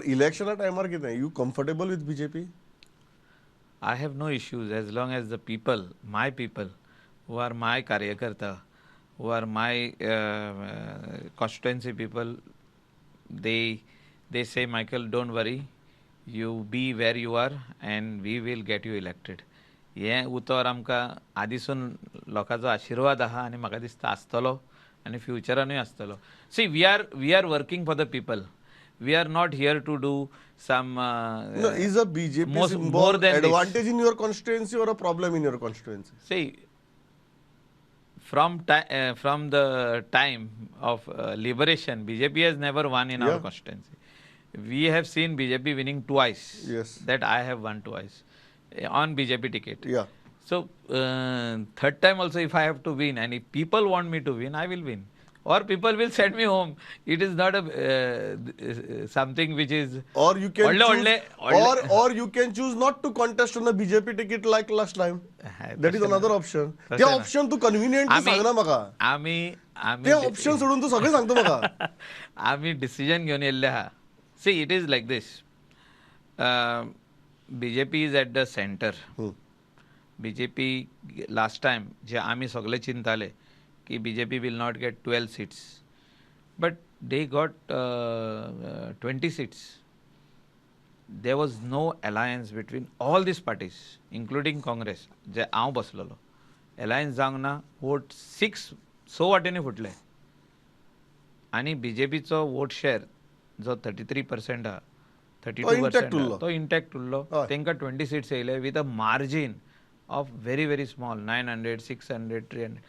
But इलेक्शना टायमार कितें, you comfortable with BJP? I have no issues as long as the people, my people, who are my कार्यकर्ता, who are my constituency people, they say, "Michael, don't worry, you be where you are and we will get you elected." हें उतर आमकां आदीसून लोकांचो आशिर्वाद आहा आनी म्हाका दिसता आसतलो आनी फ्युचरानूय आसतलो. See, we are working for the people. We are not here to do some No, is a BJP symbol more than this. Advantage in your constituency or a problem in your constituency? See, from the time of liberation, BJP has never won in our constituency. We have seen BJP winning twice. That I have won twice on BJP ticket. So third time also, if I have to win, and if people want me to win, I will win. Or people will send me home. It is not a something which is Or you can व्हडले choose, व्हडले व्हडले or you can choose not to contest on the BJP ticket like last time. That is तशें ना. Another option. तशें ते ना. Option तू conveniently सांगना म्हाका. आमी आमी ते ऑप्शन सोडून तू सगळें सांगता म्हाका. आमी डिसिजन घेवन येयल्ले आहा. See, it is like this: BJP is at the center. BJP last time जे आमी सगळे चिंताले की BJP will not get 12 seats, but they got 20 seats. There was no alliance between all these parties, including Congress. जे हांव बसलेलो, alliance जावंक ना. Vote six स वाटेनी फुटले आनी बीजेपीचो वोट शेर जो 33% आहा, थर्टी तो टू intact percent उरलो. तो इंटॅक्ट उरलो. तांकां 20 सिट्स येयले with a margin of very, very small, 900, 600, 300.